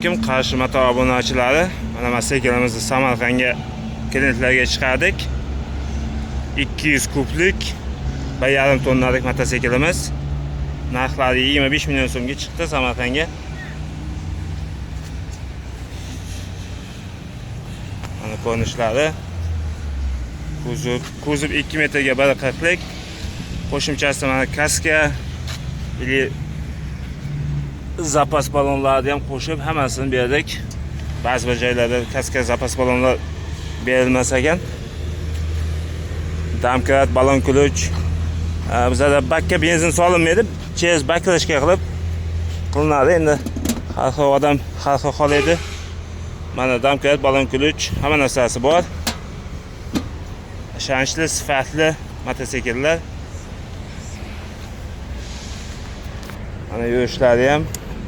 Kim Qarshi Mato obunachilari, mana mototsiklimizni Samarqandga klientlarga chiqardik. 200 kublik va yarim tonnalik mototsiklimiz. Narxlari 25 million so'mga chiqdi Samarqandga. Mana ko'rinishlari. Kuzov 2 metrga 1.40lik. Qo'shimchasi mana kaska или zapas balonlarni ham qo'shib hammasini berdik. Ba'zi bir joylarda kaska zapas balonlar berilmas ekan. Domkrat, balon ключ. Bizada bakka benzin solinmaydi, через баклажка qilib qilinadi. Endi har xil odam har xil xohlaydi. Mana domkrat, balon ключ, hamma narsasi bor. Ishonchli, sifatli mototsikllar. Mana yurishlari ham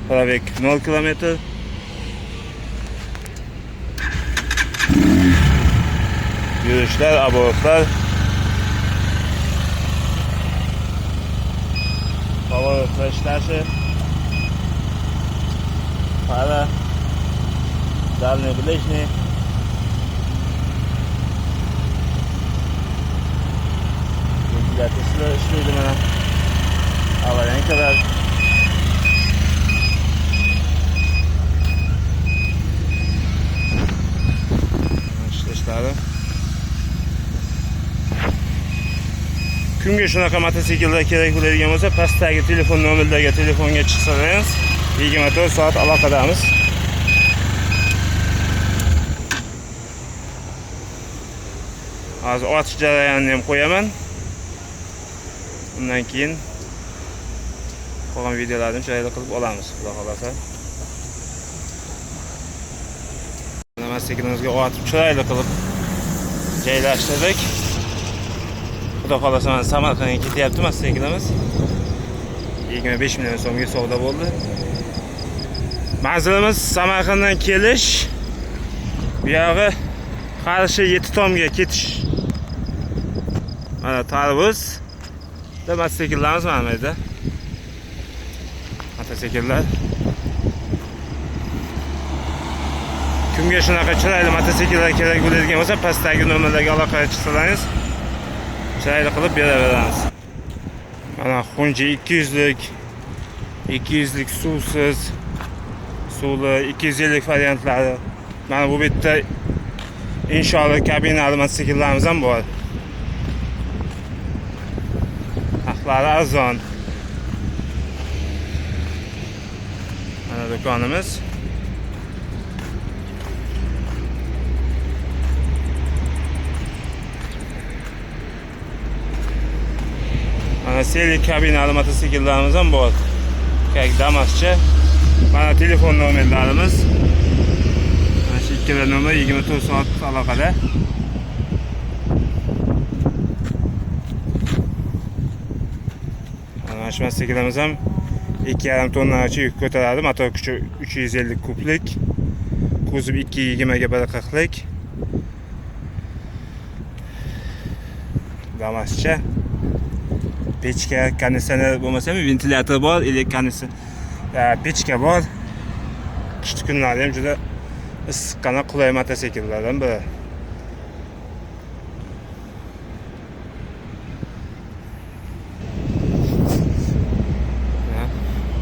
пробег 0 kilometr. Yurishlar, оборот lar. Поворот lar ishlashi. Fara. Дальний, ближний. Ventilyatorlar ishlaydi mana. Аварийка lar. Ishlashlari. Kimga shunaqa mototsikllar kerak bo'ladigan bo'lsa, pastdagi telefon nomerlarga telefonga chiqsangiz, 24 soat aloqadamiz. Hozir otish jarayonini ham qo'yaman. Undan keyin qolgan videolarni chiroyli qilib olamiz, xudo xolasa. Mana mototsiklimizga otib chiroyli qilib joylashtirdik. Xudo xolasa mana Samarqandga ketyapti mototsiklimiz. 25 million so'mga savdo bo'ldi. Manzilimiz Samarqanddan kelish, bu yog'i Qarshi 7 tomga ketish. Mana tarvuz da mototsikllarimiz mana bu yerda. Mototsikllar. Kimga shunaqa chiroyli mototsikllar kerak bo'ladigan bo'lsa, pastdagi nomerlarga aloqaga chiqsalaringiz, chiroyli qilib beraveramiz. Mana Xunji 200lik, 200lik suvsiz, suvli 250 variantlari. Mana bu bitta insholi kabinali mototsikllarimiz ham bor. Narxlari arzon. Mana do'konimiz. Mana seli kabinali mototsikllarimiz ham bor. Как Damascha. Mana telefon nomerlarimiz. Mana shu ikkala nomer 24 soat aloqada. Mana shu mototsiklimiz ham 2,5 tonnagacha yuk ko'taradi. Motor kuchi 350 kublik. Kuzov 2.20 ga 1.40lik. Damascha. Pechka, konditsioner bo'lmasa ham ventilyator bor, или konditsioner, pechka bor. Qishki kunlarda ham juda issiqqina qulay mototsikllardan biri.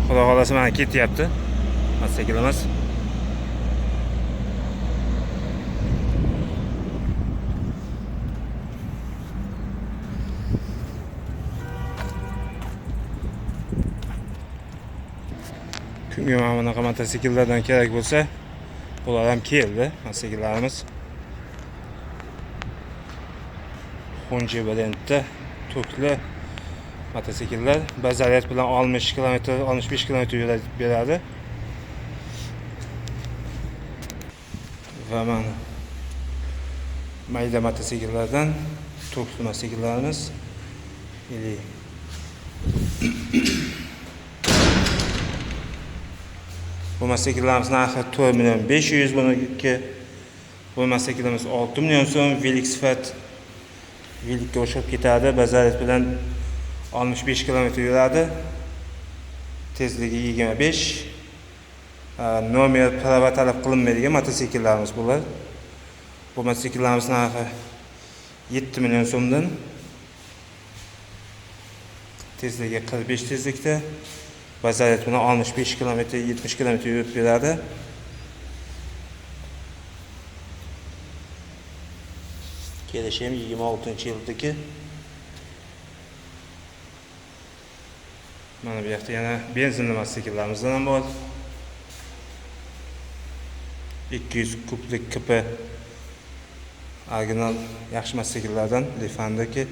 Xudo xolasa mana ketyapti mototsiklimiz. Kimga mana bunaqa mototsikllardan kerak bo'lsa, bular ham keldi mototsikllarimiz. Xunji brendda tokli mototsikllar bir zaryad bilan 60 kilometr, 65 kilometr yo'l beradi. Va mana mayda mototsikllardan tokli mototsikllarimiz или bu mototsikllarimiz narxi 4 million 500 buniki. Bu mototsiklimiz 6 million so'm, velik sifat velikka o'xshab ketadi. Bir zaryad bilan 65 kilometr yuradi. Tezligi 25. Nomer, права talab qilinmaydigan mototsikllarimiz bular. Bu mototsikllarimiz narxi 7 million so'mdan. Tezligi 45 tezlikda va zaryad bilan 65 km, 70 km yurib beradi. Kelishi ham 26-yildagi. Mana bu yoqda yana benzinli mototsiklarimizdan ham bor. 200 kublik KP original yaxshi mototsikllardan Lifandiki.